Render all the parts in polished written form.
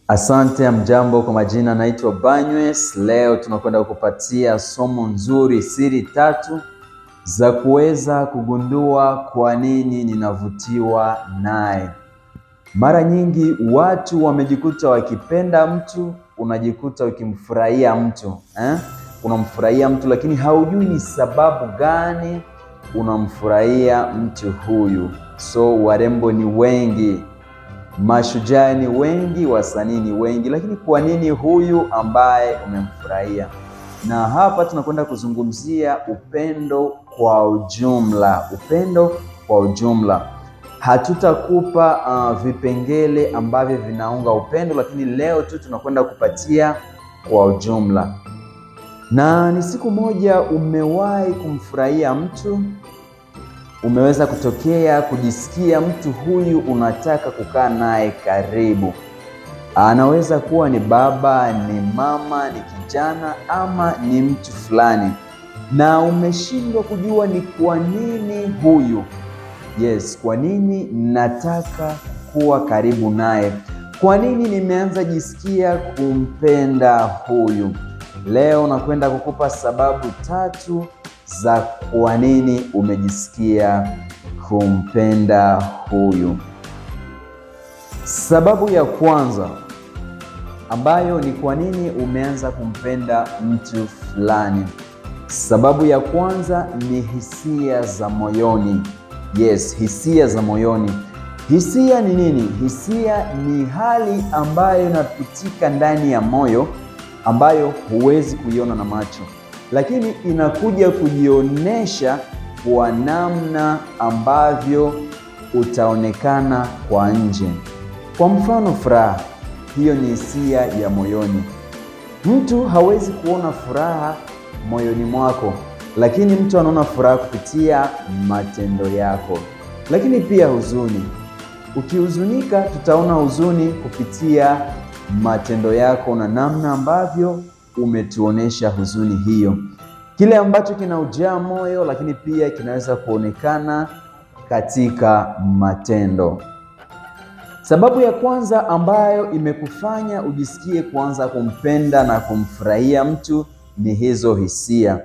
Asante. Mjambo, kwa majina naitwa Banyes. Leo tunakwenda kukupatia somo nzuri, siri tatu za kuweza kugundua kwa nini ninavutiwa naye. Mara nyingi watu wamejikuta wakipenda mtu, unajikuta ukimfurahia mtu eh? Unamfurahia mtu lakini haujui ni sababu gani unamfurahia mtu huyu. So warembo ni wengi, mashujaa ni wengi, wasanii ni wengi, lakini kwa nini huyu ambaye umemfurahia? Na hapa tunakwenda kuzungumzia upendo kwa ujumla. Upendo kwa ujumla, hatutakupa vipengele ambavyo vinaunga upendo, lakini leo tu tunakwenda kupatia kwa ujumla. Na ni siku moja umewahi kumfurahia mtu, umeweza kutokea kujisikia mtu huyu unataka kukaa naye karibu. Anaweza kuwa ni baba, ni mama, ni kijana ama ni mtu fulani, na umeshindwa kujua ni kwa nini huyu. Yes, kwa nini nataka kuwa karibu naye? Kwa nini nimeanza jisikia kumpenda huyu? Leo nakwenda kukupa sababu tatu za kwa nini umejisikia kumpenda huyu. Sababu ya kwanza ambayo ni kwa nini umeanza kumpenda mtu fulani. Sababu ya kwanza ni hisia za moyoni. Yes, hisia za moyoni. Hisia ni nini? Hisia ni hali ambayo inapitika ndani ya moyo ambayo huwezi kuiona na macho, lakini inakuja kujionyesha kwa namna ambavyo utaonekana kwa nje. Kwa mfano, furaha, hiyo ni hisia ya moyoni. Mtu hawezi kuona furaha moyoni mwako, lakini mtu anaona furaha kupitia matendo yako. Lakini pia huzuni, ukihuzunika, tutaona huzuni kupitia matendo yako na namna ambavyo umetuonesha huzuni hiyo. Kile ambacho kinaujaa moyo, lakini pia kinaweza kuonekana katika matendo. Sababu ya kwanza ambayo imekufanya ujisikie kuanza kumpenda na kumfurahia mtu ni hizo hisia.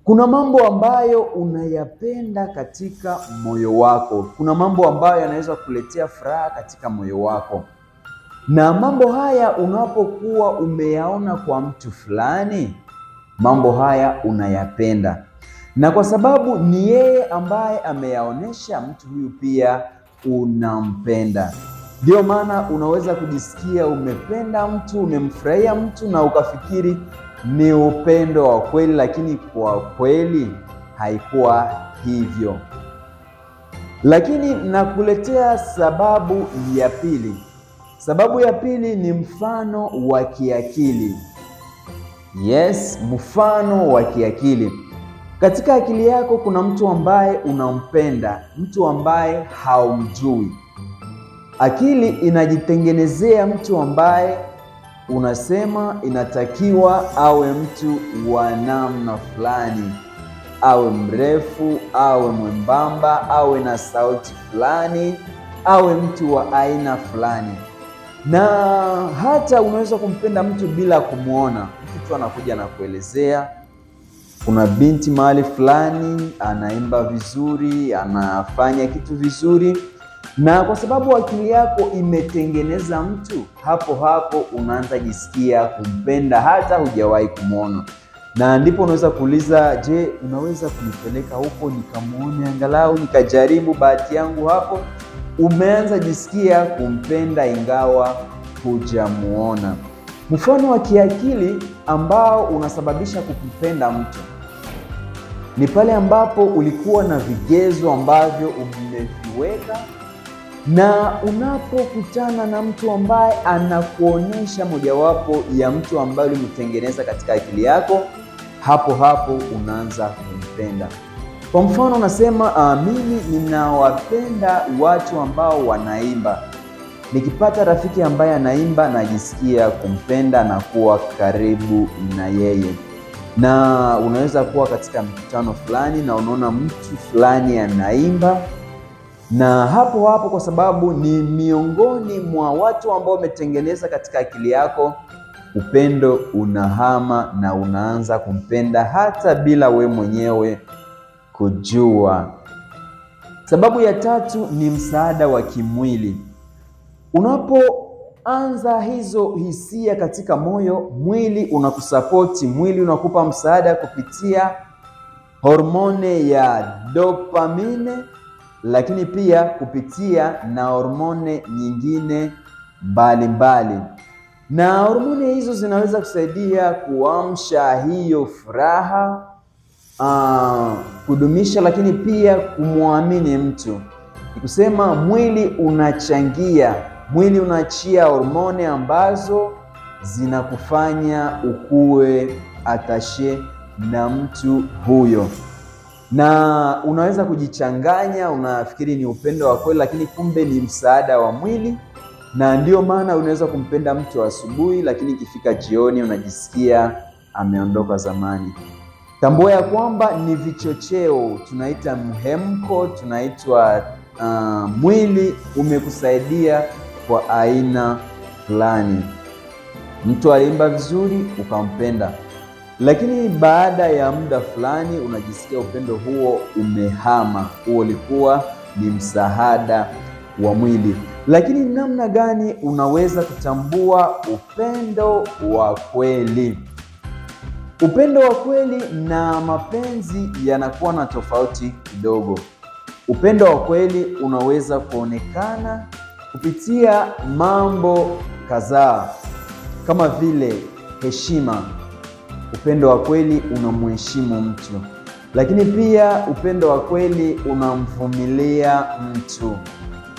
Kuna mambo ambayo unayapenda katika moyo wako. Kuna mambo ambayo yanaweza kukuletea furaha katika moyo wako. Na mambo haya unapokuwa umeyaona kwa mtu fulani, mambo haya unayapenda, na kwa sababu ni yeye ambaye ameyaonesha, mtu huyu pia unampenda. Ndio maana unaweza kujisikia umependa mtu, umemfurahia mtu na ukafikiri ni upendo wa kweli, lakini kwa kweli haikuwa hivyo. Lakini nakuletea sababu ya pili. Sababu ya pili ni mfano wa kiakili. Yes, mfano wa kiakili. Katika akili yako kuna mtu ambaye unampenda, mtu ambaye haumjui. Akili inajitengenezea mtu ambaye unasema inatakiwa awe mtu wa namna fulani, awe mrefu, awe mwembamba, awe na sauti fulani, awe mtu wa aina fulani. Na hata unaweza kumpenda mtu bila kumwona. Mtu tu anakuja na kuelezea, kuna binti mahali fulani anaimba vizuri, anafanya kitu vizuri, na kwa sababu akili yako imetengeneza mtu, hapo hapo unaanza jisikia kumpenda hata hujawahi kumwona. Na ndipo unaweza kuuliza, je, unaweza kunipeleka huko nikamwone angalau nikajaribu bahati yangu hapo? Umeanza jisikia kumpenda ingawa hujamuona. Mfano wa kiakili ambao unasababisha kumpenda mtu ni pale ambapo ulikuwa na vigezo ambavyo umeviweka, na unapokutana na mtu ambaye anakuonyesha mojawapo ya mtu ambaye ulimtengeneza katika akili yako, hapo hapo unaanza kumpenda. Kwa mfano unasema, mimi ninawapenda watu ambao wanaimba. Nikipata rafiki ambaye anaimba najisikia kumpenda na kuwa karibu na yeye. Na unaweza kuwa katika mkutano fulani na unaona mtu fulani anaimba, Na hapo hapo, kwa sababu ni miongoni mwa watu ambao wametengeneza katika akili yako, upendo unahama na unaanza kumpenda hata bila we mwenyewe kujua. Sababu ya tatu ni msaada wa kimwili. Unapoanza hizo hisia katika moyo, mwili unakusapoti, mwili unakupa msaada kupitia hormone ya dopamine, lakini pia kupitia na hormone nyingine mbalimbali, na hormone hizo zinaweza kusaidia kuamsha hiyo furaha, kudumisha, lakini pia kumwamini mtu. Ni kusema mwili unachangia, mwili unaachia hormone ambazo zinakufanya ukue atashe na mtu huyo, na unaweza kujichanganya, unafikiri ni upendo wa kweli, lakini kumbe ni msaada wa mwili. Na ndiyo maana unaweza kumpenda mtu asubuhi, lakini ikifika jioni unajisikia ameondoka zamani. Tambua ya kwamba ni vichocheo, tunaita mhemko, tunaitwa mwili umekusaidia kwa aina fulani. Mtu aliimba vizuri ukampenda, lakini baada ya muda fulani unajisikia upendo huo umehama. Huo ulikuwa ni msaada wa mwili. Lakini namna gani unaweza kutambua upendo wa kweli? Upendo wa kweli na mapenzi yanakuwa na tofauti kidogo. Upendo wa kweli unaweza kuonekana kupitia mambo kadhaa kama vile heshima. Upendo wa kweli unamheshimu mtu, lakini pia upendo wa kweli unamvumilia mtu,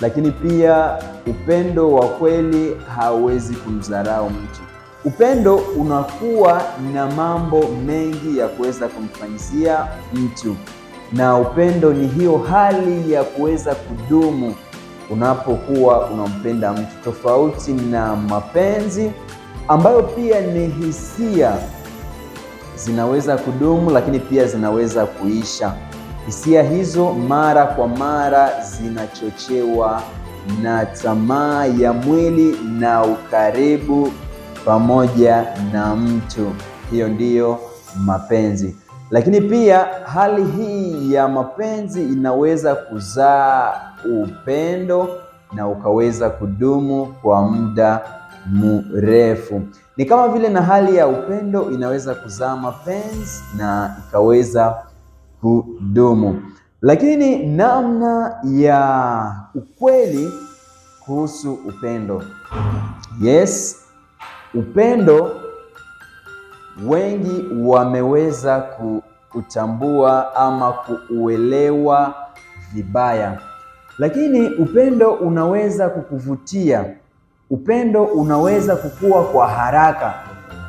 lakini pia upendo wa kweli hauwezi kumdharau mtu. Upendo unakuwa na mambo mengi ya kuweza kumfanyizia mtu, na upendo ni hiyo hali ya kuweza kudumu unapokuwa unampenda mtu, tofauti na mapenzi ambayo pia ni hisia zinaweza kudumu, lakini pia zinaweza kuisha. Hisia hizo mara kwa mara zinachochewa na tamaa ya mwili na ukaribu pamoja na mtu. Hiyo ndiyo mapenzi. Lakini pia hali hii ya mapenzi inaweza kuzaa upendo na ukaweza kudumu kwa muda mrefu. Ni kama vile na hali ya upendo inaweza kuzaa mapenzi na ikaweza kudumu. Lakini namna ya ukweli kuhusu upendo. Yes, upendo wengi wameweza kutambua ama kuuelewa vibaya. Lakini upendo unaweza kukuvutia, upendo unaweza kukua kwa haraka,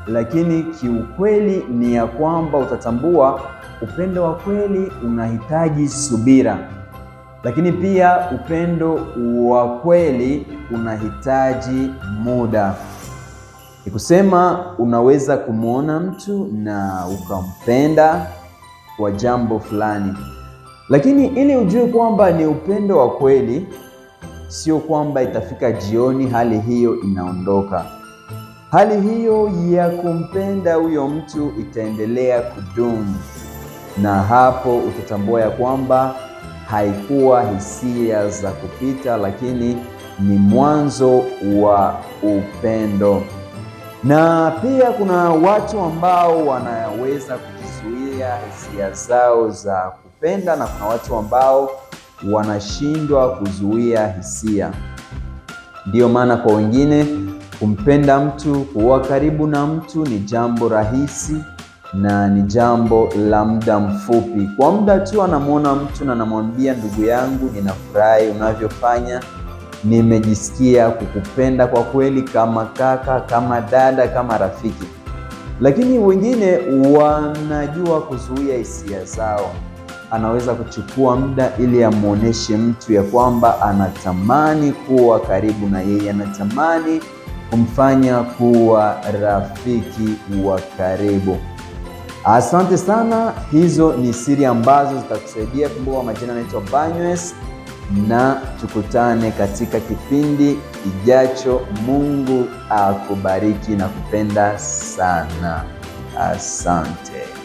lakini kiukweli ni ya kwamba utatambua upendo wa kweli unahitaji subira, lakini pia upendo wa kweli unahitaji muda. Ni kusema unaweza kumwona mtu na ukampenda kwa jambo fulani, lakini ili ujue kwamba ni upendo wa kweli, sio kwamba itafika jioni hali hiyo inaondoka. Hali hiyo ya kumpenda huyo mtu itaendelea kudumu, na hapo utatambua ya kwamba haikuwa hisia za kupita, lakini ni mwanzo wa upendo. Na pia kuna watu ambao wanaweza kujizuia hisia zao za kupenda na kuna watu ambao wanashindwa kuzuia hisia. Ndiyo maana kwa wengine kumpenda mtu, kuwa karibu na mtu ni jambo rahisi na ni jambo la muda mfupi. Kwa muda tu anamwona mtu na anamwambia, ndugu yangu, ninafurahi unavyofanya, nimejisikia kukupenda kwa kweli, kama kaka, kama dada, kama rafiki. Lakini wengine wanajua kuzuia hisia zao. Anaweza kuchukua muda ili amwonyeshe mtu ya kwamba anatamani kuwa karibu na yeye, anatamani kumfanya kuwa rafiki wa karibu. Asante sana, hizo ni siri ambazo zitakusaidia. Kumbuka majina anaitwa Banyes. na tukutane katika kipindi kijacho. Mungu akubariki na kupenda sana. Asante.